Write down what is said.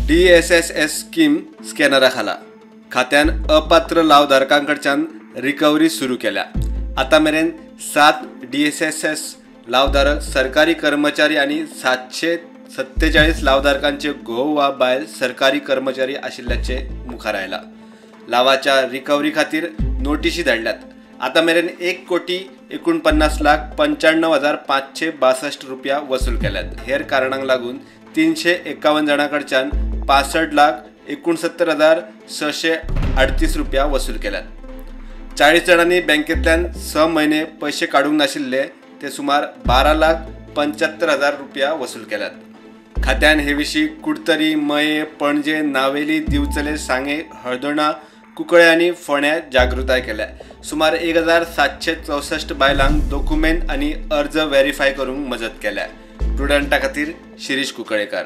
DSSS scheme स्कॅनरा खाला खात्यान अपात्र लावधारकां कडच्यान रिकव्हरी सुरू केल्या. आतां मेरेन 7 डीएसएसएस लावधारक सरकारी कर्मचारी आनी 747 लावधारकांचे घोव वा बायल सरकारी कर्मचारी आशिल्ल्याचे मुखार आयला. लावाच्या रिकव्हरी खातीर नोटिशी धाडल्यात. आतां मेरेन 1,49,95,562 रुपया वसूल केल्यात. हेर कारणांक लागून 351 जाणां कडच्यान 65,69,638 रुपया वसूल केल्यात. 40 जाणांनी बँकेंतल्यान 6 म्हयने पयशे काडूंक नाशिल्ले ते सुमार 12,75,000 रुपया वसूल केल्यात. खात्यान हे विशीं कुडतरी, मये, पणजे, नावेली, दिवचले, सांगे, हळदोणा, कुंकळे आनी फोंड्या जागृताय केल्या. सुमार 1764 बायलांक दोकुमेंत आनी अर्ज वेरीफाय करूंक मजत केल्या. प्रुडंटा खातीर शिरीष कुंकळेकार.